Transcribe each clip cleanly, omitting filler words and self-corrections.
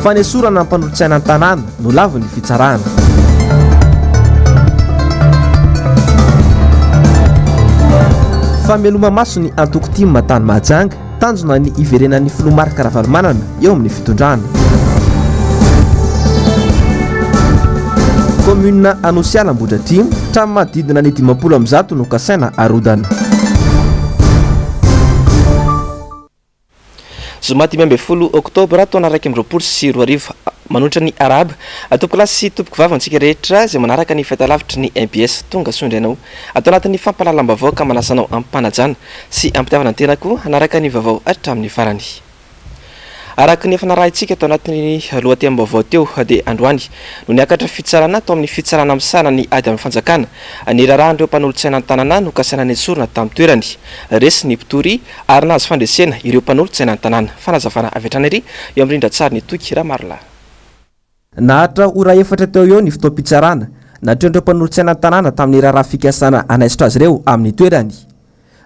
Fanesorana ny mpanolotsaina ny tanàna nolavin'ny fitsarana. Fameloma-maso ny antoko tim tany Mahajanga, tanjona ny hiverenan'ny filoha Marc Ravalomanana eo amin'ny fitondrana. Commune Anosiala Ambohidratrimo, trano manodidina ny 150 no kasaina harodana. Zoma 15 Oktobra taona 2021 Manohitra ny Arahaba, tompokolahy sy tompokovavy antsika rehetra izay manaraka ny fahitalavitry ny mbs. Tonga soa indray anao ato anatin'ny fampahalalam-baovao ka manasa anao amim-panajana sy am-pitiavana ny tenako hanaraka ny vaovao hatramin'ny farany. Araka ny efa narahintsika tao anatin'ny lohatenim-baovao teo dia androany no niakatra fitsarana tao amin'ny fitsarana misahana ny ady amin'ny fanjakana ny raharahan'ireo mpanolotsaina an-tanana nokasaina nesorina tamin'ny toerany. Resy ny mpitory ary nahazo fandresena ireo mpanolotsaina an-tanàna. Fanazavana avy hatrany ary eo amin'ny rindran-tsarin'i Toky Ramarolahy. Naharitra ora efatra teo ho eo ny fotoam-pitsarana natrehin'ireo mpanolotsaina an-tanàna tamin'ny raharaha fikasana hanaisotra azy ireo amin'ny toerany.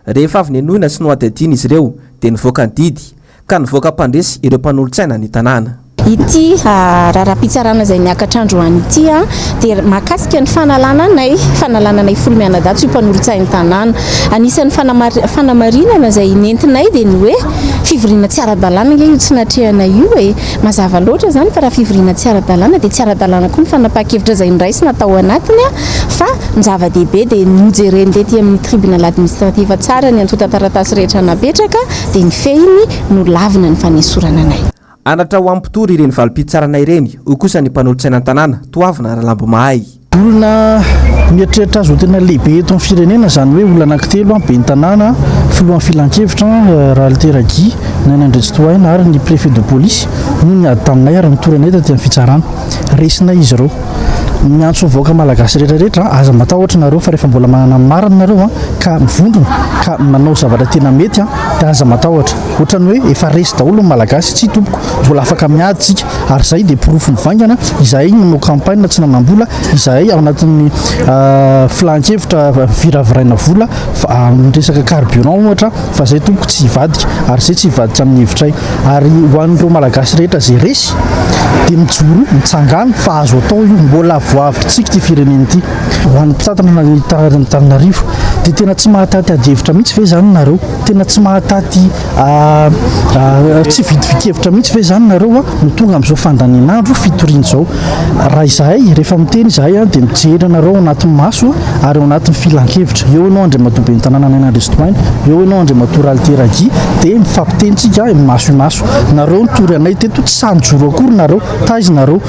Rehefa avy nenoina sy nohadihadiana izy ireo dia nivoaka ny didy, ka nivoaka mpandresy ireo mpanolotsaina ny tanàna. Ity raharaham-pitsarana izay niakatra androany ity dia mahakasika ny fanalana anay, fanalana anay folo mianadahy tsy ho mpanolotsain'ny tanàna. Anisan'ny fanamarinana izay nentinay dia ny hoe fivoriana tsy ara-dalàna ange io tsy natrehanay io e! Mazava loatra izany fa raha fivoriana tsy ara-dalàna dia tsy ara-dalàna koa ny fanapahan-kevitra izay noraisina tao anatiny fa ny zava-dehibe dia nojereny tety amin'ny tribunal administratif tsara ny antontan-taratasy rehetra napetraka dia ny fehiny nolavina ny fanesorana anay. Anatra ho an'ny mpitory ireny valim-pitsarana ireny, hoy kosa ny mpanolotsaina an-tanàna, Toavina Ralambomahay. Olona mieritreritra azy ho tena lehibe eto amin'ny firenena, izany hoe olona anankitelo, ben'ny tanàna, filohan'ny filankevitra, Ralitera Guy, Naina Andriantsitohaina ary ny préfet de police no niady taminay ary nitory anay taty amin'ny fitsarana. Resinay izy ireo. Miantso ny vahoaka malagasy rehetra rehetra, aza matahotra nareo fa rehefa mbola manana ny marina nareo ka mivondrona ka manao zavatra tena mety dia aza matahotra. Ohatran'ny hoe efa resy daholo ny malagasy, tsia tompoko, mbola afaka miady tsika. Ary izay dia porofo mivaingana, izahay nanao campagne tsy nanam-bola, izahay ao anatin'ny filan-kevitra viraviraina vola amin'ny resaka carburant ohatra, fa izay tompoko tsy hivadika, ary izay tsy hivadika amin'ny hevitray. Ary ho an'ireo Malagasy rehetra izay resy dia mijoroa, mitsangàna fa azo atao io, mbola voavotritsika ity firenena ity. Ho an'ny mpitantana ny Antananarivo dia tena tsy mahataty adihevitra mihitsy ve izany nareo? Tena tsy mahataty Tsy vidividy-kevitra mihitsy ve izany nareo no tonga amin'izao fandanian'andro fitoriana izao? Raha izahay, rehefa miteny izahay dia mijery anareo ao anatin'ny maso ary ao anatin'ny filan-kevitra. Eo ianao Andriamatoa Ben'ny Tanàna Naina Andriasitohaina, eo ianao Andriamatoa Ralitera Guy, dia mifampiteny tsika maso imaso. Nareo nitory anay teto, tsy sahy nijoro akory nareo, taiza nareo?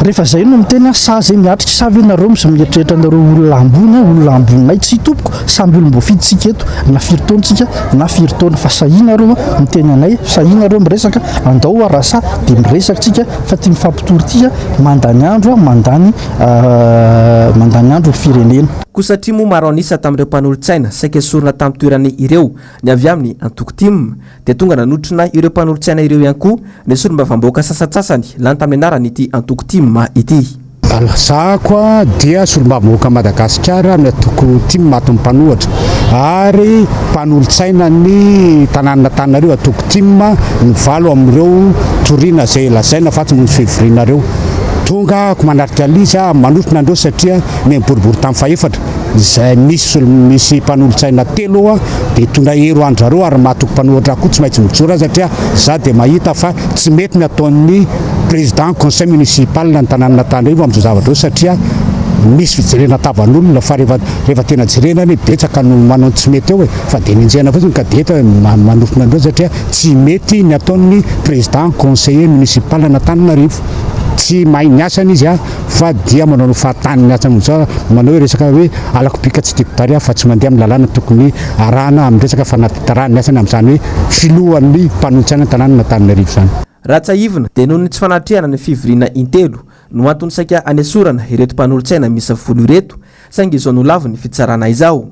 Rehefa izay no miteny aho, sahy izay miatrika, sa ve nareo mieritreritra anareo olona ambony, olona amboninay? Tsia tompoko, samby olom-boafidy tsika eto, na firy taona tsika na firy taona fa sahia nareo miteny anay, sahia nareo miresaka, andao hoa raha sahy dia miresaka tsika fa ty mifampitory ty mandany andro mandany mandany andro ny firenena. Koa satria moa maro an'isa tamin'ireo mpanolotsaina saika esorina tamin'ny toerany ireo ny avy amin'ny antoko tim dia tonga nanotrona ireo mpanolotsaina ireo ihany koa ny solombavambahoaka sasantsasany lany tamin'ny anaran'ity antoko tim ity. Zahako dia solombavambahoaka Madagasikara amin'ny antoko tim ato mpanohatra ary mpanolotsaina ny tanànan'Antananarivo antoko tim ny valo amin'ireo toriana izay lazaina fa tsy mamonjy fivoriana ireo. Tonga ako manatrika an'izy manotrona an'ireo satria ny boribory tamin'ny fahefatra izay misy solo misy mpanolotsaina telo ao dia hitondra hery ho an-dRareo ary mahatoky mpanohatra koa tsy maintsy mijoro aho satria za dia mahita fa tsy mety ny ataon'ny président conseil municipal ny tanànan'Antananarivo amin'izao zavatra izao satria misy fijerena tavan'olona fa rehefa rehefa tena jerena anie betsaka no manao ny tsy mety eo e fa dia nenjehina fotsiny ka dia eto manofina an'ireo satria tsy mety ny ataon'ny président conseiller municipal an'Antananarivo tsy mahay ny asany izy a fa dia manao ny fahatany ny asany amin'izao manao hoe resaka hoe alako bika tsy tiako tarehy fa tsy mandeha amin'ny lalàna tokony arahana amin'ny resaka fanatanterahana ny asany amin'izany hoe filohan'ny mpanolotsaina ny tanànan'Antananarivo izany. Raha tsiahivina dia noho ny tsy fanatrehana ny fivoriana intelo no antony saika hanesorana ireto mpanolotsaina miisa folo ireto saingy izao nolavin'ny fitsarana izao.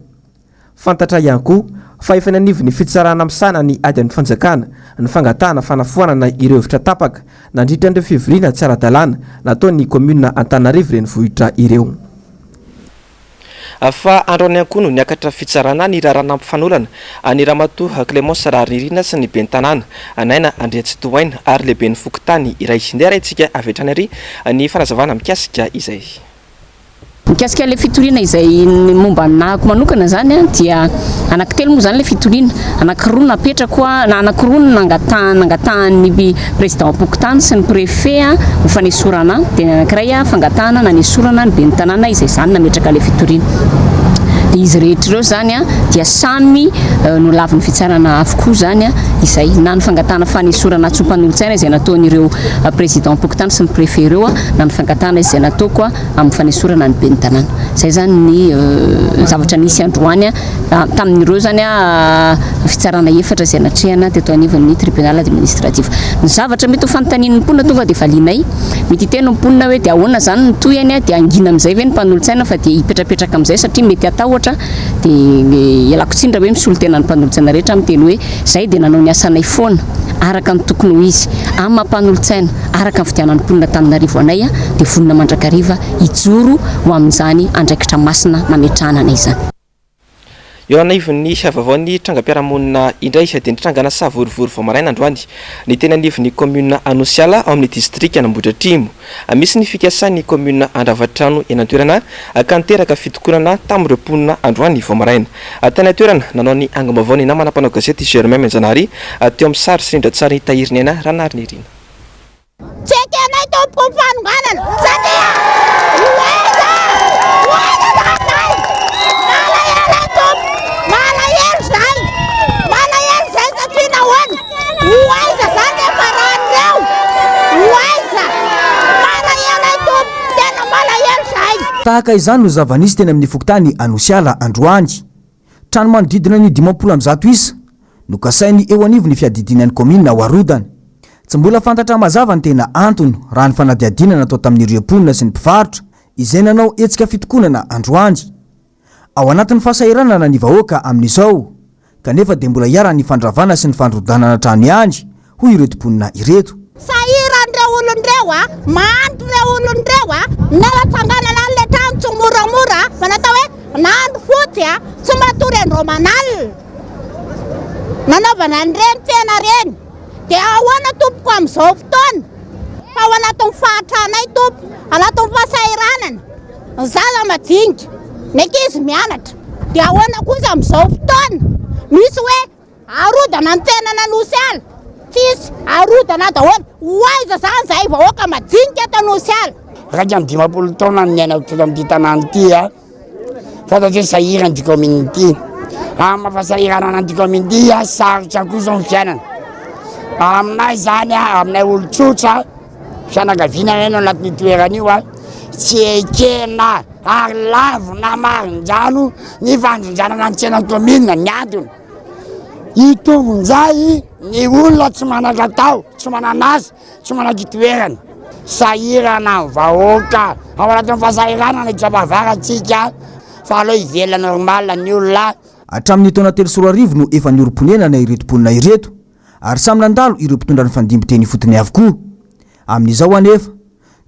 Fantatra ihany koa fa efa eny anivon'ny fitsarana misahana ny ady amin'ny fanjakana ny fangatahana fanafoanana ireo hevitra tapaka nandritra an'ireo fivoriana tsy ara-dalàna nataon'ny kaominina Antananarivo Renivohitra ireo. Fa androany ihany koa no niakatra fitsarana ny raharaha nampifanolana an'i Ramatoa Clémence Raharinirina sy ny ben'ny tanàna Naina Andriantsitohaina ary lehiben'ny fokontany iray. Ndeha arahintsika avy hatrany ary ny fanazavana mikasika izay. Mikasika ilay fitoriana izay momba ny nahako manokana izany dia anankitelo moa izany ilay fitoriana, anankiroa napetrako na anankiroa no nangatahan nangatahan'ny président-pokontany sy ny préfet ho fanesorana ahy, dia ny anankiray fangatahana nanesorana ny ben'ny tanàna izay izaho no nametraka ilay fitoriana. Dia izy rehetra ireo izany dia samy nolavin'ny fitsarana avokoa izany izay na ny fangatahana fanesorana tsy ho mpanolotsaina izay nataon'ireo président-pokontany sy ny préfet ireo na ny fangatahana izay nataoko amin'ny fanesorana ny ben'ny tanàna. Izay izany ny zavatra nisy androany tamin'ireo izany fitsarana efatra izay natrehana teto anivon'ny tribunal administratif. Ny zavatra mety ho fanontanian'ny mponina tonga dia valianay. Mety hiteny ny mponina hoe dia ahoana izany ny tohiny, dia hangina amin'izay ve ny mpanolotsaina fa dia hipetrapetraka amin'izay satria mety hatahotra. Dia ialako tsiny raha hoe misolo tena ny mpanolotsaina rehetra miteny hoe izahay dia nanao ny asanay foana araka ny tokony ho izy amin'ny maha mpanolotsaina. Araka ny fidianan'ny mponina Antananarivo anay dia vonona mandrakariva hijoro ho amin'izany andraikitra masina nametrahana anay izany. Eo anivon'ny vaovaon'ny trangam-piarahamonina indray dia nitrangana savorovoro vao maraina androany ny teny anivon'ny kaominina Anosiala ao amin'ny distrikan'Ambohidratrimo. Misy ny fikasan'ny kaominina handrava trano eny an-toerana ka niteraka fitokonana tamin'ireo mponina androany vao maraina. Tany an-toerana, nanao ny angom-baovao ny namana mpanao gazety Germain Mianjanahary teo amin'ny sary sy rindran-tsarin'i Tahiriniaina Ranarinirina. Tsy ekenay tompoko ny fanonganana satria ho aiza ho aiza zahay malahelo ay tompoko malahelo zahay malahelo zahay satria nahoana ho aiza zany rehefa rano reo ho aiza malahelo ay tompoko tena malahelo zahay. Tahaka izany no zava-nisy teny amin'ny fokontany Anosiala androany. Trano manodidina ny 150 isa no kasain'ny eo anivon'ny fiadidiana ny kaominina ho arodana. Tsy mbola fantatra mazava ny tena antony raha ny fanadihadiana natao tamin'ireo mponina sy ny mpivarotra izay nanao hetsika fitokonana androany. Ao anatin'ny fahasahiranana ny vahoaka amin'izao kanefa dia mbola iharan'ny fandravana sy ny fandrodanana trano ihany hoy ireto mponina ireto. Sahirana ireo olona ireo a, mahantra ireo olona ireo a, nanatsanganana an'ilay trano tsy moramora fa natao hoe nandro fotsy a, tsy matory andro aman'alina nanaovana an'ireny tsena ireny, dia ahoana tompoko amin'izao fotoana fa ao anatin'ny fahantranay tompoko, anatin'ny fahasahiranana, ny zaza madinika, ny ankizy mianatra, dia ahoana kosa amin'izao fotoana misy hoe Arodana ny tsenan'Anosiala, tsisy, arodana daholo, ho aiza zany zahay vahoaka majinika eto Anosiala? 51 taona no niainako teto amin'ity tanàna ity a, fantatro hoe sahirana ity commune ity, amin'ny maha fahasahiranana an'ity commune ity a, sarotra koa izao ny fiainana, aminay izany a, aminay olon-tsotra, fianakaviana anay no anatin'io toerana io a, tsy ekena ary lavina marin-drano ny fandrindranana ny tsenan'ny commune, ny antony. Hitombo indray ny olona tsy manan-katao, tsy manan'asa, tsy manan-kitoerana. Sahirana ny vahoaka, ao anatin'ny fahasahiranana i Tsapahavara-tsika fa aleo hivelona normal ny olona. Hatramin'ny taona 2003 no efa niorim-ponenana ireto mponina ireto ary samy nandalo ireo mpitondra nifandimby teny ifotony avokoa. Amin'izao anefa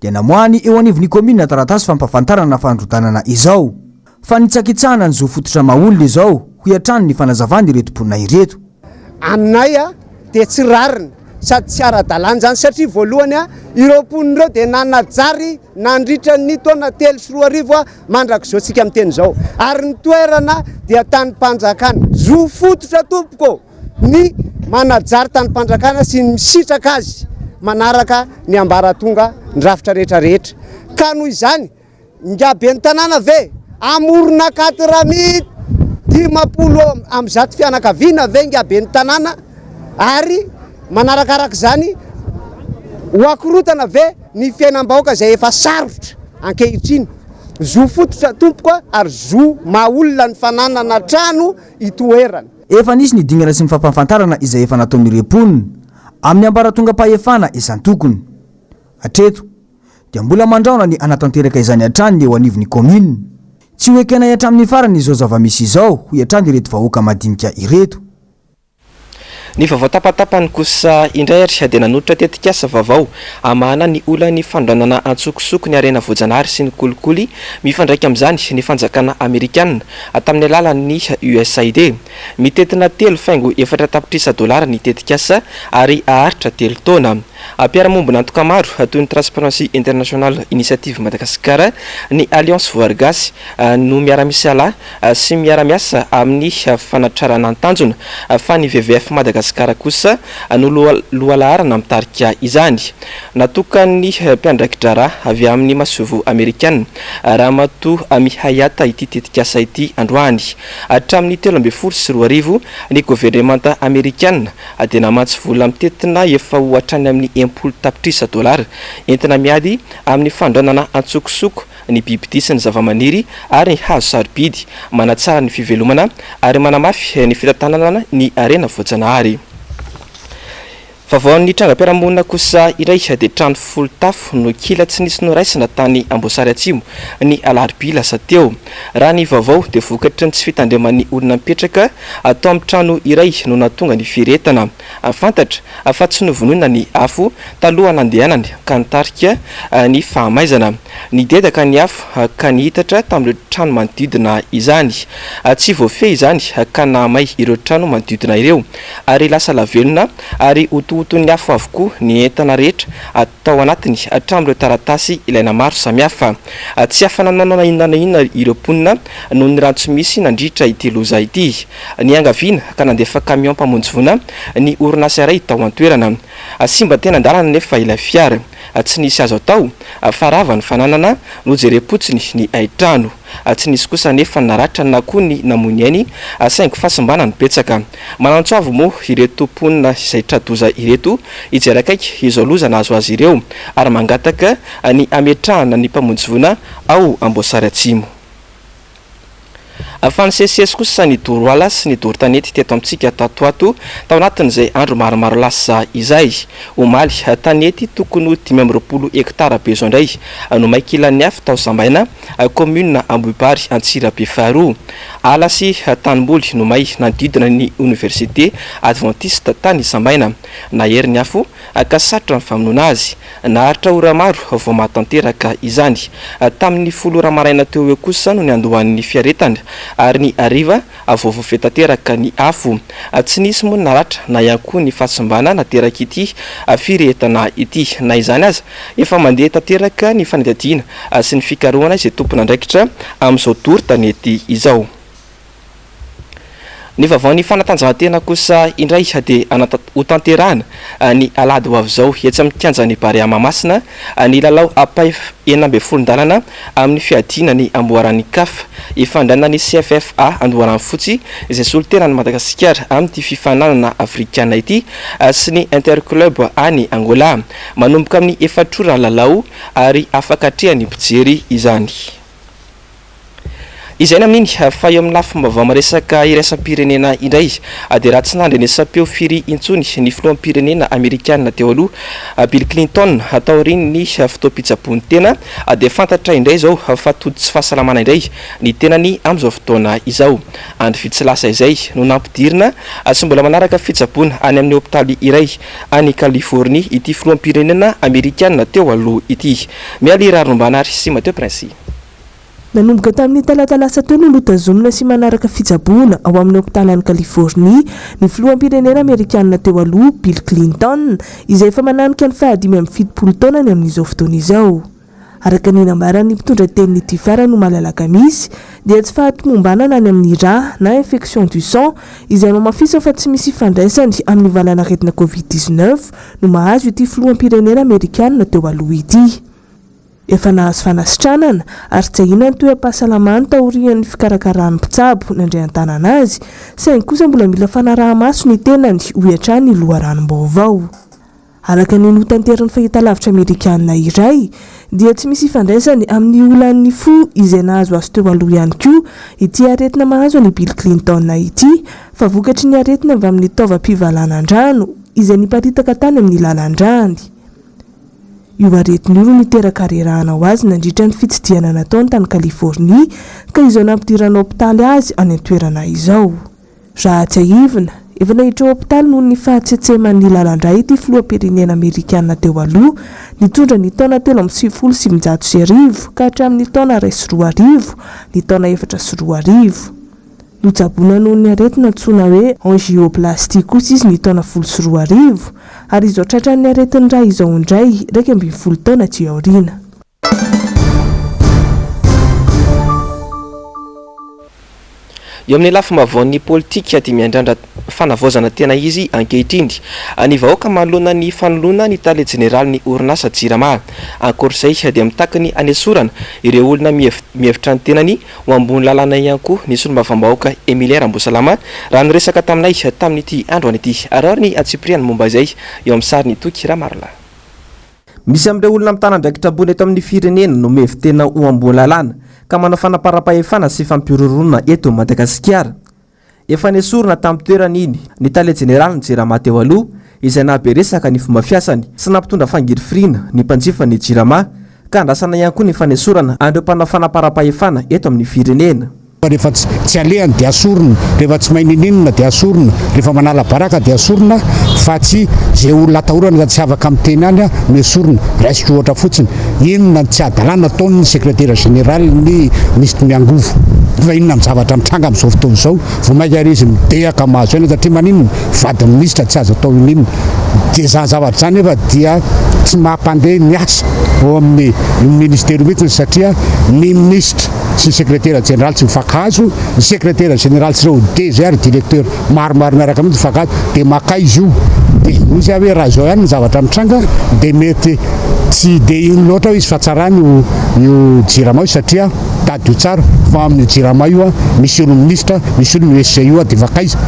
dia namoahany eo anivon'ny kaominina taratasy fampahafantarana fandrodanana izao. Fanitsakitsahana ny zo fototra maha olona izao, hoy hatrany ny fanazavan'ireto mponina ireto. Aminay dia tsy rariny sady tsy ara-dalàna izany satria voalohany ireo mponina ireo dia nanajary nandritra ny taona 2003 mandrak'izao tsika miteny izao ary ny toerana dia tanim-panjakana. Zo fototra tompoko ô! ny manajary tanim-panjakana sy ny misitraka azy manaraka ny ambaratonga ny rafitra rehetra rehetra. Ka noho izany, ingahy ben'ny tanàna ve hamorona quatre mille 150 fianakaviana ve ingahy ben'ny tanàna ary manarakaraka izany ho akorotana ve ny fiainam-bahoaka izay efa sarotra ankehitriny? Zo fototra tompoko ary zo maha olona ny fananana trano itoerana. Efa nisy ny dingana sy ny fampahafantarana izay efa nataon'ireo mponina amin'ny ambaratongam-pahefana isan-tokony. Hatreto dia mbola mandrahona ny hanatanteraka izany hatrany ny eo anivon'ny kaominina. Tsy ho ekenay hatramin'ny farany izao zava-misy izao, hoy hatrany ireto vahoaka madinika ireto. Ny vaovao tapatapany kosa indray ary dia nanolotra tetikasa vaovao hamahana ny olan'ny fanondranana antsokosoko ny harena voajanahary sy ny kolikoly mifandraika amin'izany ny fanjakana amerikana tamin'ny alalan'ny USAID. Mitentina telo faingo efatra tapitrisa dolara ny tetikasa ary haharitra telo taona. Mpiara-mombon'antoka maro toy ny Transparency International Initiative Madagascar, ny Alliance Voary Gasy no miara-misalahy sy miara-miasa amin'ny fanatrarana ny tanjona fa ny WWF Madagascar kosa no lohalaharana mitarika izany. Natokan'ny mpiandraiki-draharaha avy amin'ny masoivoho amerikana, Ramatoa Amy Hayata ity tetikasa ity androany. Hatramin'ny 2013, ny governemanta amerikana dia namatsy vola mitentina efa ho hatrany amin'ny 60 tapitrisa dolara entina miady amin'ny fanondranana antsokosoko ny bibidia sy ny zavamaniry ary ny hazo sarobidy, manatsara ny fivelomana ary manamafy ny fitantanana ny harena voajanahary. Vaovaon'ny trangam-piarahamonina kosa iray dia trano folo tafo no kila tsy nisy noraisina tany Amboasary Atsimo ny alarobia lasa teo. Raha ny vaovao dia vokatry ny tsy fitandreman'ny olona mipetraka tao amin'ny trano iray no nahatonga ny firehetana. Fantatra fa tsy novonoina ny afo taloha nandehanany ka nitarika ny fahamaizana. Nidedaka ny afo ka nihitatra tamin'ireo trano manodidina izany. Tsy voafehy izany ka nahamay ireo trano manodidina ireo ary lasa lavenona ary hotohoton'ny afo avokoa ny entana rehetra tao anatiny hatramin'ireo taratasy ilaina maro samihafa. Tsy afa-nanao na inona na inona ireo mponina noho ny rano tsy misy nandritra ity loza ity. Niangaviana ka nandefa camion mpamonjy voina ny orinasa iray tao an-toerana. Simba teny an-dalana anefa ilay fiara. Tsy nisy azo atao fa rava ny fananana, nojerem-potsiny ny hain-trano. Tsy nisy kosa anefa ny naratra na koa ny namoy ny ainy saingy fahasimbana no betsaka. Manantso avo moa ireto mponina izay tra-doza ireto hijery akaiky izao loza nahazo azy ireo ary mangataka ny hametrahana ny mpamonjy voina ao Amboasary Atsimo. Fa nisesisesy kosa ny doro ala sy ny doro tanety teto amintsika tato ho ato tao anatin'izay andro maromaro lasa izay. Omaly, tanety tokony ho 25 hektara be izao indray no may kilan'ny afo tao Sambaina, kaominina Ambohibary Antsirabe faharoa. Ala sy tanimboly no may nanodidina ny oniversite advantista tany Sambaina. Nahery ny afo ka sarotra ny famonoana azy. Naharitra ora maro vao mahatanteraka izany. Tamin'ny folo ora maraina teo ho eo kosa no niandohan'ny fiaretana ary ny hariva vao voafehy tanteraka ny afo. Tsy nisy moa ny naratra na ihany koa ny fahasimbana naterak'ity firehetana ity. Na izany aza, efa mandeha tanteraka ny fanadihadiana sy ny fikarohana izay tompon'andraikitra amin'izao doro tanety izao. Ny vaovaon'ny fanatanjahantena kosa indray dia hotanterahina ny alahady ho avy izao etsy amin'ny kianjan'ny Barea Mahamasina ny lalao ampahef 16-dalana amin'ny fiadiana ny amboaran'ny Caf. Hifandraina ny CFFA Andoharanofotsy izay solontenan'i Madagasikara amin'ity fifaninanana afrikana ity sy ny Interclub any Angola. Manomboka amin'ny efatra ora ny lalao ary afaka atrehan'ny mpijery izany. Izay ny amin'iny, fa eo amin'ny lafim-baovao miresaka iraisam-pirenena indray dia raha tsy nandrenesam-peo firy intsony ny filoham-pirenena amerikana teo aloha Bill Clinton taorian'ny fotoam-pitsaboany tena dia fantatra indray izao fa tody tsy fahasalamana indray ny tenany amin'izao fotoana izao. Andro vitsy lasa izay no nampidirina sy mbola manaraka fitsaboana any amin'ny hopitaly iray any Californie ity filoham-pirenena amerikana teo aloha ity. Mialy Raharombana ary sy Mathieu Prince. Nanomboka tamin'ny talata lasa teo no notazomina sy manaraka fitsaboana ao amin'ny hopitaly any Californie ny filoham-pirenena amerikanina teo aloha Bill Clinton, izay efa mananika ny faha-75 taonany amin'izao fotoana izao. Araka ny nambaran'ny mpitondra tenin'ity farany omaly alakamisy dia tsy fahatomombanana any amin'ny rà na infection du sang izay nohamafisiny fa tsy misy ifandraisany amin'ny valanaretina Covid 19 no mahazo ity filoham-pirenena amerikanina teo aloha ity. Efa nahazo fanasitranana ary tsy ahiana ny toe-pahasalamany taorian'ny fikarakaran'ny mpitsabo nandray an-tanana azy, saingy kosa mbola mila fanaraha-maso ny tenany, hoy hatrany ny loharanom-baovao. Araka ny notanterin'ny fahitalavitra amerikanina iray, dia tsy misy ifandraisany amin'ny olan'ny fo izay nahazo azy teo aloha ihany koa ity aretina mahazo an'i Bill Clinton ity, fa vokatry ny aretina avy amin'ny taovam-pivalanan-drano izay niparitaka tany amin'ny lalan-drany. Io aretina io no niteraka harerahana ho azy nandritra ny fitsidihana nataony tany Californie ka izao nampidirana hopitaly azy any an-toerana izao. Raha tsiahivina, Efa naiditra hopitaly noho ny fahatsetseman'ny lalan-drà ity filoham-pirenena amerikana teo aloha, nitondra ny taona 1993 ka hatramin'ny taona 2001, ny taona 2004. Notsaboina noho ny aretina antsoina hoe angioplastie kosa izy ny taona 2010, ary izao tratran'ny aretin'ny rà izao indray, 11 taona aty aoriana. Eo amin'ny lafim-baovaon'ny politika dia miandrandra fanavaozana tena izy ankehitriny ny vahoaka manoloana ny fanoloana ny tale jeneralin'ny orinasa Jirama. Ankoatra izay dia mitaky ny hanesorana ireo olona mihevitra ny tenany ho ambony lalàna ihany koa ny solombavambahoaka Emilien Rambosalama raha niresaka taminay tamin'ity androany ity. Araho ny antsipiriany momba izay eo amin'ny sarin'i Toky Ramarolahy. Misy amin'ireo olona mitana andraikitra ambony eto amin'ny firenena no mihevi-tena ho ambony lalàna ka manao fanaparam-pahefana sy fampihorohoroana eto Madagasikara. Efa nesorina tamin'ny toerany iny ny tale jeneralin'ny Jirama teo aloha izay nahabe resaka ny fomba fiasany sy nampitondra fangirifiriana ny mpanjifan'ny Jirama ka andrasana ihany koa ny fanesorana an'ireo mpanao fanaparam-pahefana eto amin'ny firenena. Rehefa tsy alehany dia asorina, rehefa tsy mahay ninoninona dia asorina, rehefa manala baraka dia asorina fa tsy izay olona atahorana ka tsy afaka miteny any no esorina. Raisiko ohatra fotsiny, inona ny tsy hadalana ataon'ny sekretera jeneralin'ny minisitry ny angovo? Fa inona ny zavatra mitranga amin'izao fotoana izao? Vao mainka ary izy midehaka mahazo aina satria maninona? Vadin'ny minisitra tsy azo atao ininona. Dia izany zavatra izany nefa dia tsy mampandeha ny asa ao amin'ny ministera io mihitsy satria ny minisitra sy ny sekretera jeneraly tsy mifankahazo, ny sekretera jeneraly sy ireo DG ary directeur maromaro miaraka aminy tsy mifankahazo dia maka izy io. Dia hoy izy hoe raha izao ihany ny zavatra mitranga dia mety tsy dia ino loatra hoy izy fa tsarany io io jirama io satria tadidio tsara fa amin'io jirama io misy olon'ny minisitra, misy olon'ny USG io dia efa kaiza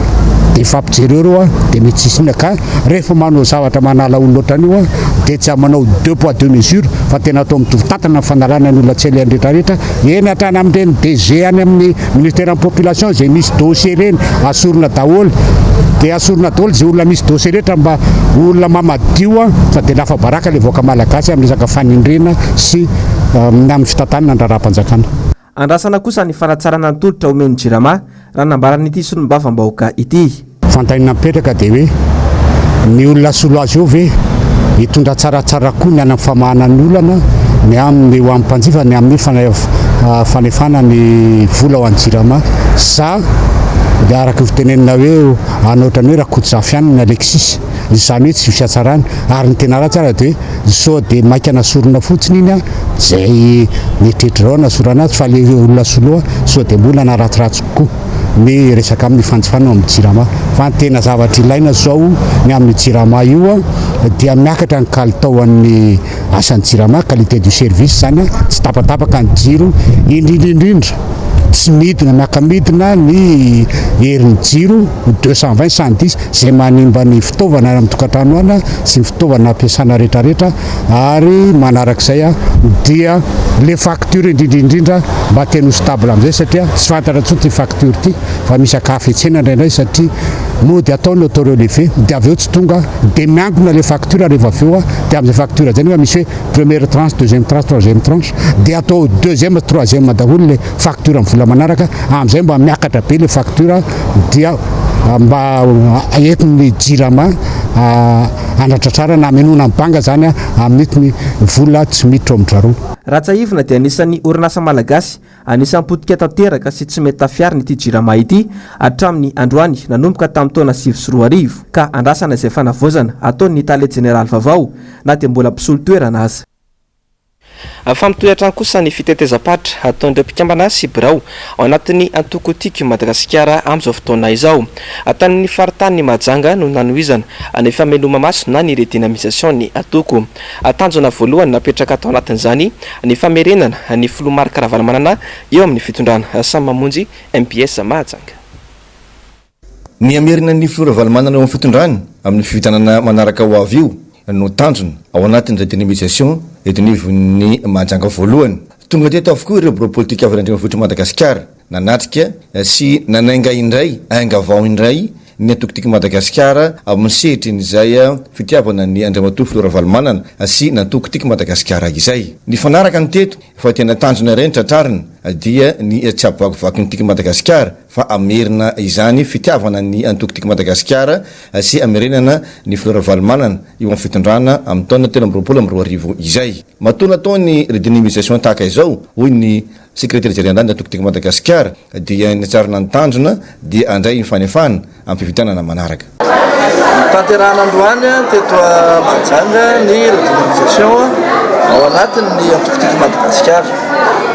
dia ifampijereo ireo dia mety tsisy inona ka rehefa manao zavatra manala olona ohatran'io dia tsy manao deux poids deux mesures fa tena atao mitovy tantana ny fanalana ny olona tsy alehany rehetra rehetra eny hatrany amin'ireny DG any amin'ny ministeran'ny population izay misy dossier ireny asorina daholo dia asorina daholo izay olona misy dossier rehetra mba olona mamadio fa dia lafa-baraka ilay vahoaka malagasy amin'ny resaka fanindrena sy amin'ny fitantanana ny raharaham-panjakana. Andrasana kosa ny fanatsarana ny tolotra omen'ny Jirama, raha nambaran'ity solombavambahoaka ity. Fanontaniana mipetraka dia hoe, ny olona hasolo azy eo ve hitondra tsaratsara koa ny any amin'ny famahana ny olana, ny amin'ny ho an'ny mpanjifa, ny amin'ny fanefana ny vola ho an'ny Jirama sa dia araka ny fitenenana hoe hanao ohatran'ny hoe Rakotozafy ihany ny Alexis, izany hoe tsy hisy fihatsarana ary ny tena ratsy ara dia hoe Sao dia maika nasorina fotsiny iny an, izay mieritreritra izao nasorana azy fa le olona soloa sao dia mbola naratsiratsy kokoa ny resaka amin'ny fanjifana ao amin'ny jirama. Fa ny tena zavatra ilaina izao ny amin'ny jirama io an, dia miakatra ny kalitao an'ny asan'ny jirama, qualité du service izany an, tsy tapatapaka ny jiro, indrindra indrindra tsy midina miaka-midina ny herin'ny jiro 220 110 izay manimba ny fitaovana any amin'ny tokantrano any sy ny fitaovana ampiasana rehetrarehetra ary manarak'izay dia le facture indrindra indrindra mba tena ho stable amin'izay satria tsy fantatra intsony ity facture ity fa misy ankafetsena indraindray satria mody atao ny auto relevé dia avy eo tsy tonga dia miangona le facture rehefa avy eo dia amin'izay facture izay nefa misy hoe première tranche deuxième tranche troisième tranche dia atao deuxième troisième daholo le facture amin'ny vola manaraka amin'izay mba miakatra be le facture dia mba entin'ny jirama hanatratrarana hamenoana ny banga zany amin'itony vola tsy miditra ao amin-dry zareo. Raha tsiahivina dia anisan'ny orinasa malagasy anisan'ny potika tanteraka sy tsy mety tafiarina ity Jirama ity hatramin'ny androany nanomboka tamin'ny taona 2009 ka andrasana izay fanavaozana ataon'ny tale jeneraly vaovao na dia mbola mpisolo toerana aza. Fa mitohy hatrany kosa ny fitetezam-paritra ataon'ireo mpikambana sy birao ao anatin'ny antoko Tiako i Madagasikara amin'izao fotoana izao. Tany amin'ny faritanin'i Mahajanga no nanohizana ny fameloma-maso na ny redynamisation ny antoko. Tanjona voalohany napetraka tao anatin'izany ny famerenana ny filoha Marc Ravalomanana eo amin'ny fitondrana. Samy mamonjy mbs Mahajanga. Ny hamerina ny filoha Ravalomanana eo amin'ny fitondrana amin'ny fifidianana manaraka ho avy io no tanjona ao anatin'ny redynamisation eto anivon'ny Mahajanga voalohany. Tonga teto avokoa ireo birao politika avy any an-drenivohitr'i Madagasikara nanatrika sy nanainga indray ainga vao indray. ny antoko Tiako Madagasikara amin'ny sehatrin'izay fitiavana ny Andriamatoa Filoha Ravalomanana sy ny antoko Tiako Madagasikara izay. Nifanaraka ny teto fa tena tanjona iray ny tratrarina dia ny tsy hampivakivaky ny Tiako Madagasikara fa hamerina izany fitiavana ny antoko Tiako Madagasikara sy hamerenana ny Filoha Ravalomanana eo amin'ny fitondrana amin'ny taona 2023 izay. Matoa natao ny redynamisation tahaka izao, hoy ny Sekretera Jeneralin'ny Antoko Tiako Madagasikara, dia ny hatsarana ny tanjona dia handray ny fanefana amin'ny fifidianana manaraka. Notanterahina androany teto Mahajanga ny redynamisation ao anatin'ny Antoko Tiako Madagasikara.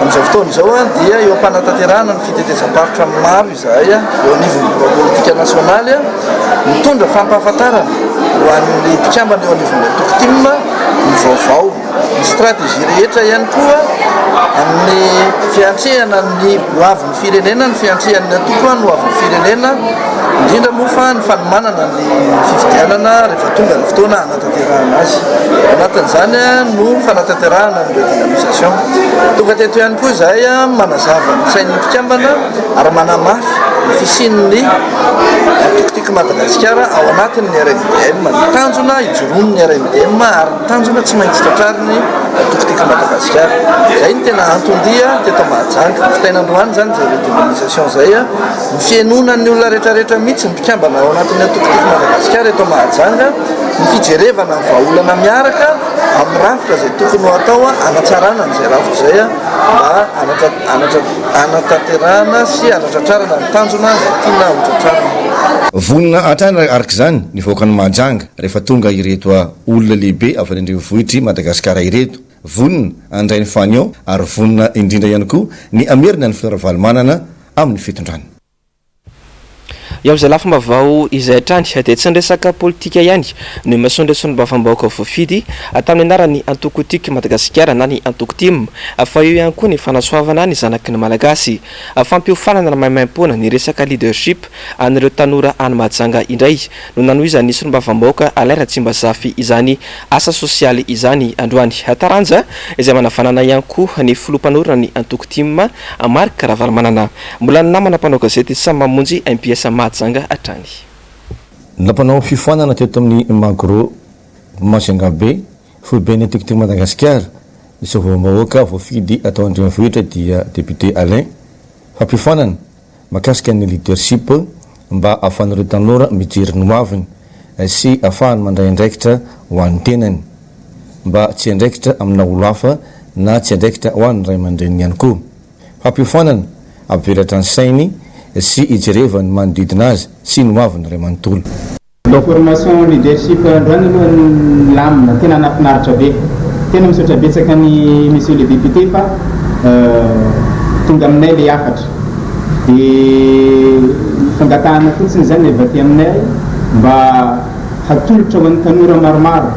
Amin'izao fotoana izao dia eo am-panatanterahana ny fitetezam-paritra maro izahay eo anivon'ny birao politika nasionaly mitondra fampahafantarana ho an'ny mpikambana eo anivon'ny Antoko tim ny vaovao. Ny stratégie rehetra ihany koa amin'ny fiantrehana ny hoavin'ny firenena, ny fiantrehan'ny antoko ny hoavin'ny firenena, indrindra moa fa ny fanomanana ny fifidianana rehefa tonga ny fotoana hanatanterahana azy. Ao anatin'izany no fanatanterahana ny redynamisation. Tonga teto ihany koa izahay manazava ny sain'ny mpikambana ary manamafy ny fisian'ny antoko Tiako Madagasikara ao anatin'ny RMDM. Ny tanjona hijoroan'ny RMDM ary Tanjona tsy maintsy tratrariny Antoko Tiako Madagasikara. Izay no tena anton-dia teto Mahajanga. Vitaina androany izany izay redynamisation izay. Ny fihenoana ny olona rehetrarehetra mihitsy, ny mpikambana ao anatin'ny Antoko Tiako Madagasikara eto Mahajanga, ny fijerevana ny vahaolana miaraka amin'ny rafitra izay tokony ho atao hanatsarana an'izay rafitra izay mba hanatanterahana sy hanatratrarana ny tanjona izay tiana hotratrarina. Vonona hatrany araka izany ny vahoakan'i Mahajanga rehefa tonga ireto Olona lehibe avy any an-drenivohitr'i Madagasikara ireto, vonona handray ny fanion ary vonona indrindra ihany koa ny hamerina ny Filoha Ravalomanana amin'ny fitondrana. Eo amin'izay lafim-baovao izay hatrany dia tsy ny resaka politika ihany no imasoan'ireo solombavambahoaka voafidy tamin'ny anaran'ny antoko Tiako i Madagasikara na ny antoko tim fa eo ihany koa ny fanasoavana ny zanaky ny Malagasy. Fampiofanana maimaimpoana ny resaka leadership an'ireo tanora any Mahajanga indray no nanohizan'ny solombavambahoaka Alain Ratsimbazafy izany asa sosialy izany androany. Taranja izay manavanana ihany koa ny filoha mpanorina ny antoko tim, Marc Ravalomanana. Mbola ny namana mpanao gazety samy mamonjy MPS Mahajanga hatrany. Nampanao fiofanana teto amin'ny Magro Majunga Be, foiben'ny antoko tim Madagasikara, ny solombavambahoaka voafidy atao an-drenivohitra dia député Alain. Fampiofanana Mahakasika ny leadership mba ahafahan'ireo tanora mijery ny hoaviny sy ahafahany mandray andraikitra ho an'ny tenany mba tsy hiandraikitra amina olo hafa na tsy hiandraikitra ho an'ny ray aman-dreniny ihany koa. Fampiofanana hampivelatra ny sainy sy hijerevany ny manodidina azy sy ny hoaviny iray manontolo. Ilay formation leadership androany aloha nilamina, tena nahafinaritra be. Tena misaotra betsaka an'i Monsieur le député fa tonga aminay ilay hafatra. Dia ny fangatahana fotsiny izany avy aty aminay mba hatolotra ho an'ny tanora maromaro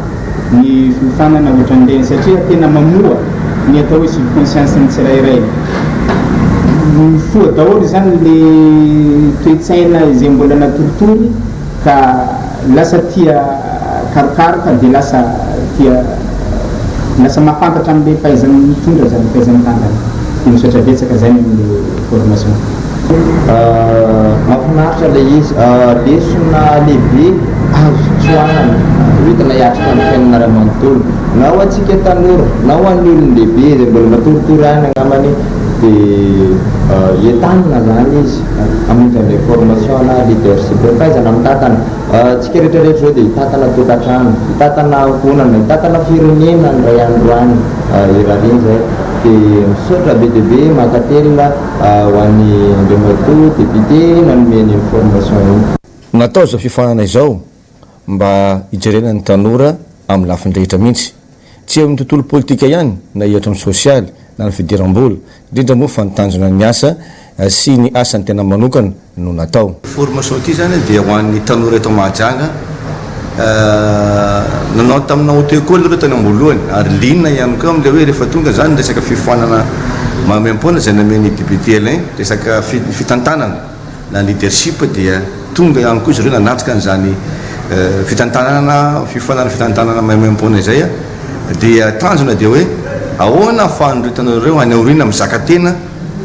ny fiofanana ohatran'ireny satria tena mamoha ny atao hoe subconscience ny tsirairay. Mifoha daholo izany ilay toe-tsaina izay mbola natoritory ka lasa tia karokaroka dia lasa tia lasa mahafantatra an'ilay fahaizany mitondra izany, fahaizany mitantana. Dia misaotra betsaka izany amin'ilay formation. Mahafinaritra ilay izy. Lesona lehibe azo tsoahana hoentina hiatrika ny fiainana iray manontolo. Na ho antsika tanora, na ho an'ny olon-dehibe izay mbola matoritory ihany angambany dia entanina izany izy hamonjy an'ilay formation na leadership, fahaizana mitantana. Tsika rehetra rehetra izao dia hitantana tokantrano, hitantana ankohonana, hitantana firenena indray andro any, irariana izay. Dia misaotra be dia be, mankatelina. Ho an'i Andriamatoa Député nanome an'iny formation iny. Natao izao fiofanana izao mba hijerena ny tanora amin'ny lafiny rehetra mihitsy. Tsy eo amin'ny tontolo politika ihany na eo hatramin'ny sosialy na ny fidiram-bola, indrindra moa fa ny tanjona ny asa sy ny asan'ny tena manokana no natao. Formation ity zany dia ho an'ny tanora eto Mahajanga, nanao tamina auto école ireo tany am-boalohany ary liana ihany koa amin'ilay hoe rehefa tonga zany ny resaka fiofanana maimaimpoana izay nomen'ny député Alain, resaka fitantanana na leadership dia tonga ihany koa izy ireo nanatrika an'izany fitantanana, fiofanana fitantanana maimaimpoana izay dia tanjona dia hoe ahoana ahafahan'ireo tanora ireo any aoriana mizaka tena.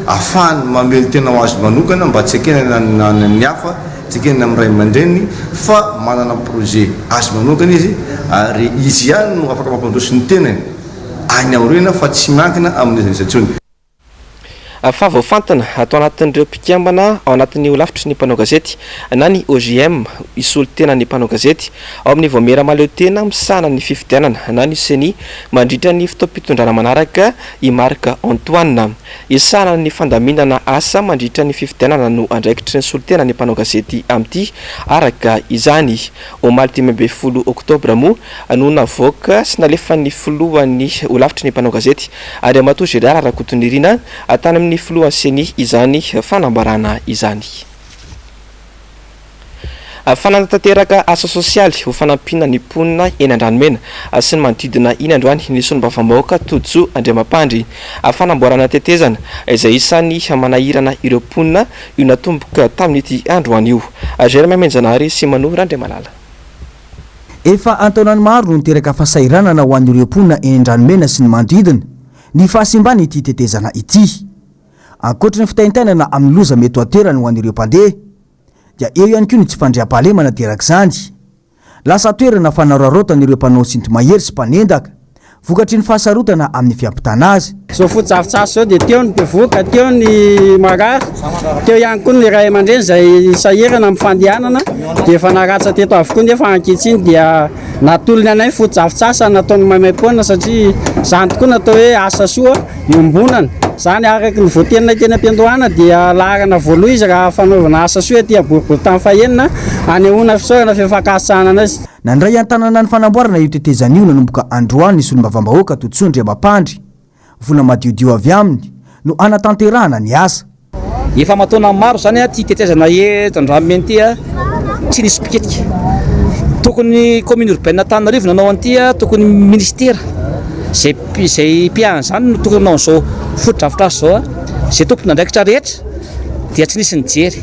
ahafahany mamelon-tena ho azy manokana mba tsy hiankinana amin'ny hafa, tsy hiankinana amin'ny ray aman-dreniny fa manana projet azy manokana izy ary izy ihany no afaka mampandroso ny tenany any aoriana fa tsy miankina amin'iza n'iza intsony. Fa voafantina ato anatin'ireo mpikambana ao anatin'ny holafitry ny mpanao gazety na ny OJM hisolo tena ny mpanao gazety ao amin'ny vaomiera mahaleotena misahana ny fifidianana na ny Ceni mandritra ny fotoam-pitondrana manaraka i Marc Antoine. Hisahana ny fandaminana asa mandritra ny fifidianana no andraikitry ny solontena ny mpanao gazety amin'ity araka izany. Omaly 15 oktobra moa no navoaka sy nalefan'ny filohan'ny holafitry ny mpanao gazety Andriamatoa Gérard Rakotonirina tany amin'ny filohan'ny Ceni izany fanambarana izany. Fanatanteraka asa sosialy ho fanampiana ny mponina eny Andranomena sy ny manodidina iny androany ny solombavambahoaka Todisoa Andriamampandry. Fanamboarana tetezana izay isan'ny manahirana ireo mponina io natomboka tamin'ity androany io. Germain Menjanahary sy Mano Randriamalala. Efa an-taonany maro no niteraka fahasahiranana ho an'ireo mponina eny Andranomena sy ny manodidina ny fahasimban'ity tetezana ity. Ankoatry ny fitaintainana amin'ny loza mety ho aterany ho an'ireo mpandeha dia eo ihany koa ny tsy fandriampahalemana aterak'izany. Lasa toerana fanararaotan'ireo mpanao sinto-mahery sy mpanendaka vokatry ny fahasarotana amin'ny fiampitana azy. Izao fotodrafitrasa izao dia teo ny bevohoka, teo ny marary, teo ihany koa ny ray aman-dreny izay sahirana amin'ny fandehanana dia efa naratsa teto avokoa nefa ankehitriny dia natolony anay ny fotodrafitrasa nataony maimaimpoana satria izany tokoa no atao hoe asa soa iombonana. Izany araka ny voateninay teny am-piandohana dia laharana voaloha izy raha fanaovana asa soa ety Boriborintany fahenina hanehoana fisaorana feno fankasitrahana anay. Nandray an-tanana ny fanamboarana io tetezana io nanomboka androany ny solombavambahoaka Todisoa Andriamampandry. Vola madiodio avy aminy no hanatanterahana ny asa. Efa aman-taonany maro izany ity tetezana eto Andranomena ity tsy nisy mpiketrika. Tokony commune urbaine Antananarivo nanao an'ity, tokony ministera izay izay mpiahy an'izany no tokony hanao an'izao fotodrafitrasa izao, izay tompon'andraikitra rehetra dia tsy nisy nijery.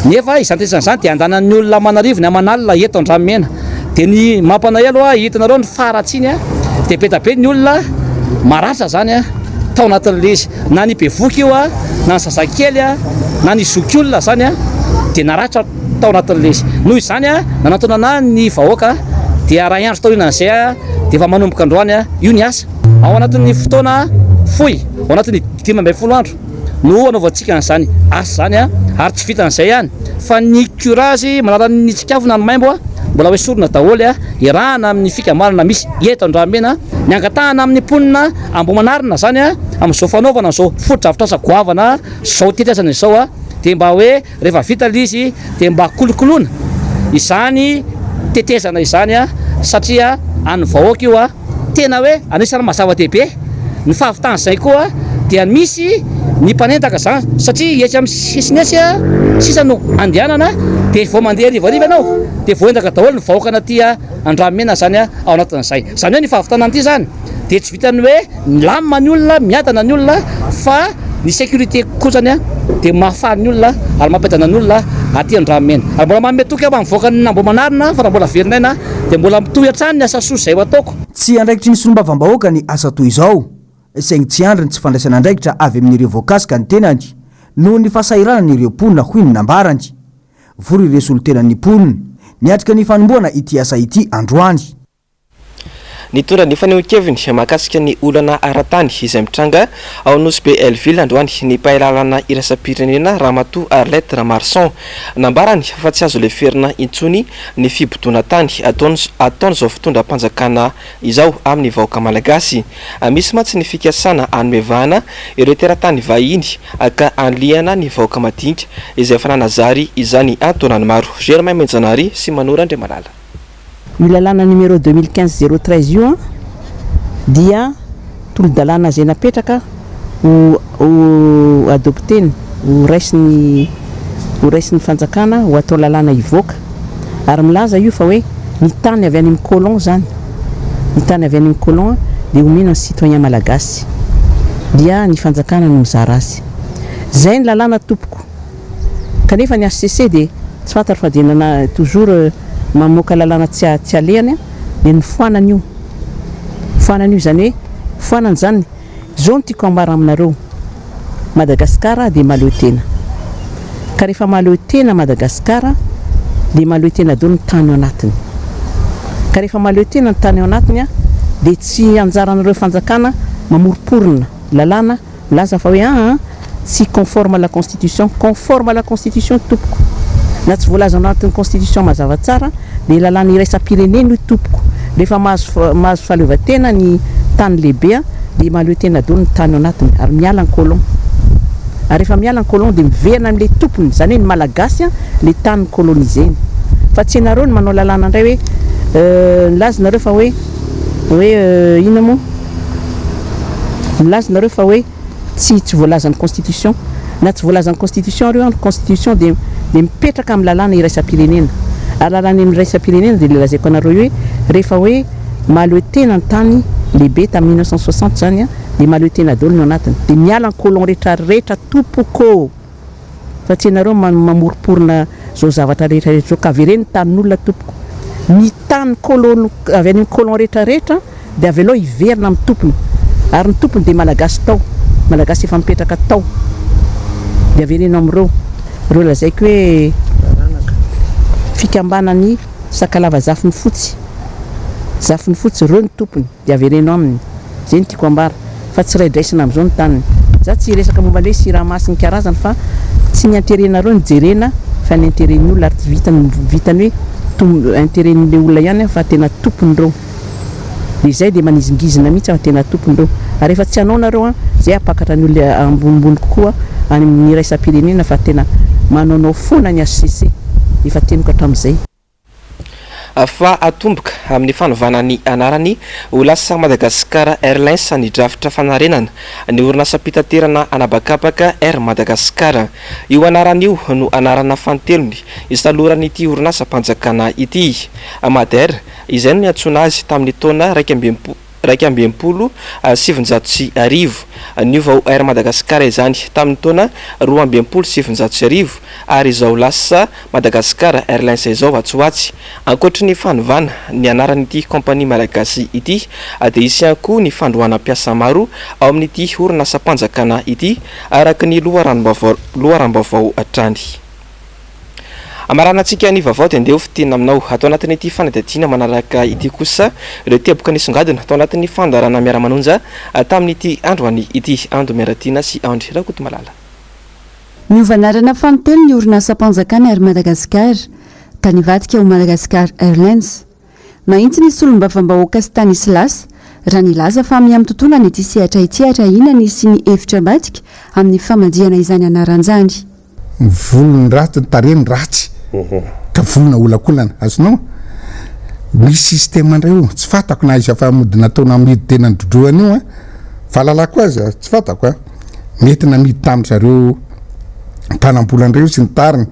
Nefa izany tetezana izany dia andanan'ny olona aman'arivony aman'alina eto Andranomena. Dia ny mampalahelo hitanareo ny faharatsiany dia be dia be ny olona maratra izany tao anatin'ilay izy. Na ny bevohoka io na ny zazakely na ny zokiolona izany dia naratra tao anatin'ilay izy. Noho izany nanantona anah ny vahoaka dia iray andro taorianan'izay dia efa manomboka androany io ny asa. Ao anatin'ny fotoana fohy, ao anatin'ny 15 andro no anaovantsika an'izany asa izany ary tsy vitan'izay ihany fa ny curage manala ny tsikafona ny maimbo mbola ho esorina daholo iarahana amin'ny fikambanana misy eto Andranomena. Ny angatahana amin'ny mponina Ambohimanarina izany amin'izao fanaovana izao fotodrafitrasa goavana izao tetikasana izao dia mba hoe rehefa vita ilay izy dia mba kolokoloina izany tetezana izany satria an'ny vahoaka io, tena hoe anisan'ny maha zava-dehibe ny fahavitan'izay koa dia misy ny mpanendaka izany satria etsy amin'ny sisiny etsy sisa no andehanana dia vao mandeha harivariva ianao dia voaendaka daholo ny vahoakana aty Andranomena izany ao anatin'izay. Izany hoe ny fahavitana an'ity izany dia tsy vitan'ny hoe milamina ny olona, miadana ny olona fa ny sécurité koa izany dia mahafaly ny olona ary mampiadana ny olona aty Andranomena. Ary mbola manome toky aho fa mivoaka ny Ambohimanarina fa raha mbola velona aina dia mbola mitohy hatrany ny asa soa izay ho ataoko. Tsy andraikitry ny solombavambahoaka ny asa toy izao, saingy tsy andry ny tsy fandraisana andraikitra avy amin'ireo voakasika ny tenany noho ny fahasahiranan'ireo mponina hoy ny nambarany. Vory ireo solontenan'ny mponina niatrika ny fanombohana ity asa ity androany. Nitondra ny fanehoan-keviny mahakasika ny olana ara-tany izay mitranga ao Nosy Be Hell-Ville androany ny mpahay lalàna iraisam-pirenena Ramatoa Arlette Ramarson. Nambarany fa tsy azo leferina intsony ny fibodoana tany ataon'izao fitondram-panjakana izao amin'ny vahoaka malagasy. Misy mantsy ny fikasana hanome vahana ireo teratany vahiny ka hanilihana ny vahoaka madinika izay efa nanazary izany an-taonany maro. Germain Menjanahary sy Mano Randriamalala. Io lalàna numéro 2015 013 io an dia tolo-dalàna izay napetraka ho ho adopter-ny, ho raisin'ny ho raisin'ny fanjakana ho atao lalàna hivoaka ary milaza io fa hoe ny tany avy any amin'ny colon izany, ny tany avy any amin'ny colon dia omena ny citoyen malagasy dia ny fanjakana no mizara azy. Izay ny lalàna tompoko. Kanefa ny HCC dia tsy fantatro fa dia nana toujours mamoaka lalàna tsy tsy alehany dia nofoanany io. Foanany io izany hoe foanany izany. Izao no tiako ambara aminareo. Madagasikara dia mahaleo tena. Ka rehefa mahaleo tena Madagasikara dia mahaleo tena daholo ny tany ao anatiny. Ka rehefa mahaleo tena ny tany ao anatiny dia tsy anjaran'ireo fanjakana mamoromporona lalàna milaza fa hoe aa tsy conforme à la constitution. Conforme à la constitution tompoko. Na tsy voalaza ao anatin'ny constitution mazava tsara dia lalàna iraisam-pirenena io tompoko. Rehefa mahazo mahazo fahaleovantena ny tany lehibe dia mahaleo tena daholo ny tany ao anatiny ary miala ny colon. Ary rehefa miala ny colon dia miverina amin'ilay tompony, izany hoe ny malagasy ilay tany ni-coloniser-ny. Fa tsy ianareo no manao lalàna indray hoe nilaza nareo fa hoe hoe inona moa? Milaza nareo fa hoe tsy tsy voalazan'ny constitution. Na tsy voalazan'ny constitution ary io an, ny constitution dia dia mipetraka amin'ny lalàna iraisam-pirenena. Ary lalàna iraisam-pirenena dia ilay lazaiko anareo io hoe rehefa hoe mahaleo tena ny tany lehibe tamin'ny 1960 izany an, dia mahaleo tena daholo ny ao anatiny. Dia miala ny colon rehetra rehetra tompoko ô! Fa tsy ianareo mamoromporona zao zavatra rehetra rehetra zao ka avereno ny tanin'olona tompoko. Ny tany colon avy any amin'ny colon rehetra rehetra dia avelao hiverina amin'ny tompony. Ary ny tompony dia malagasy tao, malagasy efa mipetraka tao. Dia avereno amin'ireo. Ireo lazaiko hoe fikambanan'ny Sakalava Zafinifotsy, Zafinifotsy, ireo ny tompony. Dia avereno aminy. Zay no tiako ambara. Fa tsy raidraisina amizao ny taniny. Za tsy hiresaka momba ny hoe siramamy sy ny karazany fa tsy ny interet-nareo no jerena fa ny interet-ny olona ary tsy vitany vitany hoe tom interet-n'le olona ihany fa tena tompony reo. Dia izay dia manizingizina mihitsy fa tena tompony reo. Ary rehefa tsy hanao nareo an, zay hampakatra ny olona ambonimbony kokoa any amin'ny iraisam-pirenena fa tena manaonao foana ny HCC. Efa teniko hatramin'izay. Fa hatomboka amin'ny fanovana ny anarany ho lasa Madagascar Airlines ny drafitra fanarenana ny orinasam-pitaterana an'habakabaka Air Madagascar. Io anarana io no anarana fanintelony isaloran'ity orinasam-panjakana ity. Madair, izay no niantsoana azy tamin'ny taona 1961. Niova ho Air Madagascar izany tamin'ny taona 1962 ary izao lasa Madagascar Airlines izao atsy ho atsy. Ankoatry ny fanovana ny anaran'ity kaompania malagasy ity dia hisy ihany koa ny fandroahana mpiasa maro ao amin'ity orinasam-panjakana ity araka ny loharanom-baovao hatrany. Hamaranantsika ny vaovao dia ndeha ho fintinina aminao ato anatin'ity fanadihadiana manaraka ity kosa ireo teboka nisongadina tao anatin'ny fandaharana Miara-manonja tamin'ity androany ity. Ando Miaratiana sy Andry Rakotomalala. Niova anarana fanintelony ny orinasam-panjakana Air Madagascar ka nivadika ho Madagascar Airlines. Nahitsy ny solombavambahoaka Stanislas raha nilaza fa miha-mitontongana ity sehatra ity ary ahiana ny hisian'ny hevitra ambadika amin'ny famadihana izany anarana izany. Ny volony ratsy, ny tarehiny ratsy ka volo naolakolana, azonao? Misy système indray io, tsy fantako na aiza fa mody natao namidy tena nidrodrohana io an, fahalalako azy an, tsy fantako an, mety namidy tamin-dry zareo mpanam-bola indray io sy ny tariny,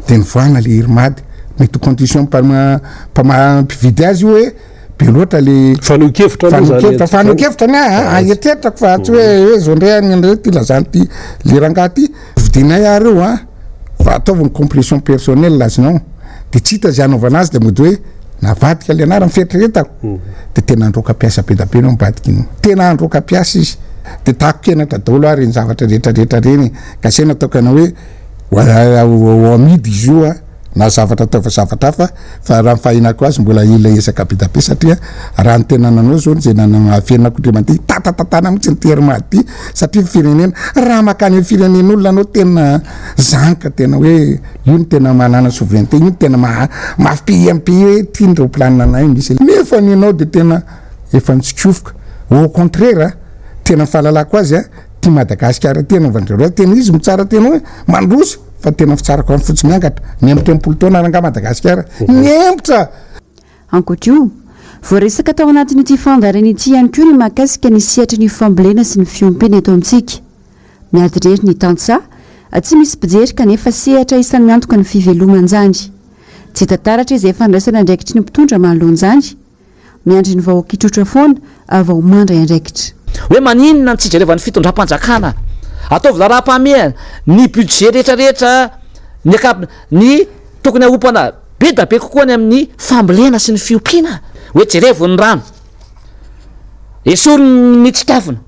de nivoahana le Irmad, mety ho condition mpama- mpama- mpividy azy io hoe be loatra le fanehoan-kevitra aloha zany fanehoan-kevitra, fanehoan-kevitra ny ahy an, eritreritrako fa tsy hoe hoe zao ndray any ndray ty lazany ty le rangahy ty. Vidinay ary io an, fa ataovy ny complétion personnelle azonao, de tsy hita zay hanaovana azy de mody hoe navadika le anarany, fieritreretako de tena handroaka mpiasa be da be enao ambadika iny, tena handroaka mpiasa izy, de tako-kenatra daholo ary reny zavatra rehetra rehetra reny, ka zay nataoko anao hoe ho amidy izy io an. na zavatra atao fa zavatra hafa fa raha ny fahinako azy mbola hila ezaka be da be satria raha ny tena nanao zao zay nanana afenako ndre mandeha tatatatana mihitsy ny terme aty satria firenena raha makany amin'ny firenen'olona anao tena zany ka tena hoe io ny tena manana souveraineté io ny tena maha mafy pays amin'ny pays hoe ty ny roplanina anay misy nefa ny anao de tena efa nitsikofoka au contraire tena fahalalako azy a ty Madagasikara ty anaovan-dry zareo tena izy mitsara tena hoe mandroso Fa tena fitsarako any fotsy miangatra. Niembotra 60 taona rangaha Madagasikara. Niembotra! Ankoatra io, voaresaka tao anatin'ity fandaharana ity ihany koa ny mahakasika ny sehatry ny fambolena sy ny fiompiana eto amintsika. Miady irery ny tantsaha, tsy misy mpijery kanefa sehatra isan'ny miantoka ny fivelomana izany. Tsy hita taratra izay fandraisana andraikitry ny mpitondra manoloana izany. Miandry ny vahoaka hitroatra foana vao mandray andraikitra. Hoe maninona no tsy jerevan'ny fitondram-panjakana? Ataovy laharam-pahamehana ny budget rehetra rehetra, ny ankap, ny tokony haompana be da be kokoa any amin'ny fambolena sy ny fiompiana. Hoe jerevo ny rano, esory ny tsikafona,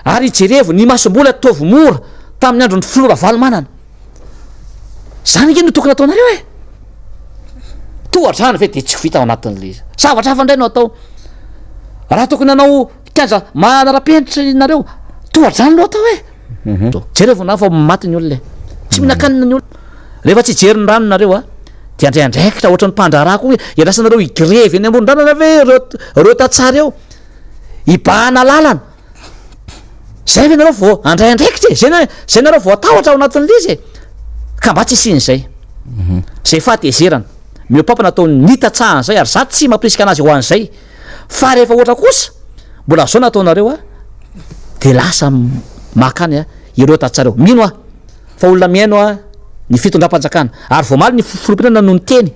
ary jerevo ny masomboly ataovy mora. Tamin'ny andron'ny filoha Ravalomanana. Zany ange no tokony ataonareo e! Tohadrano ve de tsy ho vita ao anatin'le izy. Zavatra hafa indray no atao. Raha tokony hanao kianja manara-penitra nareo, tohadrano no atao e! Mhm. Jereo na fa maty ny olona e. Tsy mihinan-kanina ny olona. Rehefa tsy hijery ny rano nareo a, de handray andraikitra ohatran'ny mpandraharaha koa hoe iandrasanareo higrevy eny amoron-dalana ve ireo ireo tantsaha ireo? Hibahana lalana. Zay ve nareo vao handray andraikitra e? Zay na zay nareo vao hatahotra ao anatin'ilay izy e? Ka mba tsy hisian'izay. Mhm. Zay fahatezerana. Mihoa-pampana ataon'ny ny tantsaha an'izay ary za tsy mampirisika anazy ho an'izay. Fa rehefa ohatra kosa mbola zao no ataonareo a, de lasa maka any a ireo tantsaha ireo. Mino aho fa olona mihaino a ny fitondram-panjakana ary vao omaly ny filoham-pirenena no niteny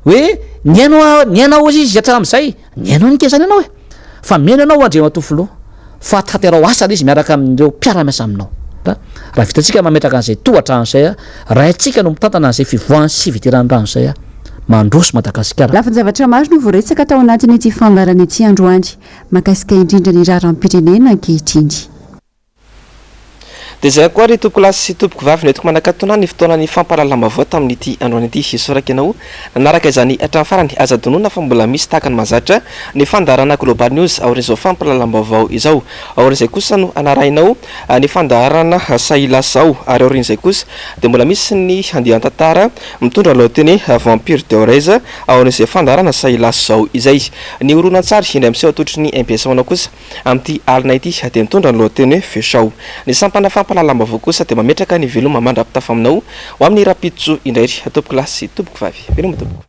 hoe nihaino aho, nihaino aho hozy izy hatramin'izay. Nihaino an'i Kezany ianao e! Fa mihaino ianao Andriamatoa Filoha fa tanterao asa ilay izy miaraka amin'ireo mpiara-miasa aminao. Raha vitantsika mametraka an'izay tohadrano izay, raha haintsika no mitantana an'izay fivoahan'ny sy fidiran'ny rano izay, mandroso Madagasikara. Lafin-javatra maro no voaresaka tao anatin'ity fandaharana ity androany, mahakasika indrindra ny raharaham-pirenena ankehitriny. Dia izay koa ry tompokolahy sy tompokovavy no entiko manakatona ny fotoanan'ny fampahalalam-baovao tamin'ity androany ity. Isaorako ianao nanaraka izany hatramin'ny farany. Aza adinoina fa mbola misy tahaka ny mahazatra ny fandaharana Global News aorian'izao fampahalalam-baovao izao. Aorian'izay kosa no hanarahinao ny fandaharana Sahilasao ary aorian'izay kosa dia mbola misy ny andian-tantara mitondra ny lohateny hoe Vampire de Orez aorian'izay fandaharana Sahilasao izay. Ny horonantsary indray miseho atolotry ny mbs ho anao kosa Amin'ity alina ity dia mitondra ny lohateny hoe Feo Shaw. Ny sampana fampahalalam-baovao kosa dia mametraka ny veloma mandra-pitafa aminao ho amin'ny rahampitso indray ry tompokolahy sy tompokovavy. Veloma tompoko.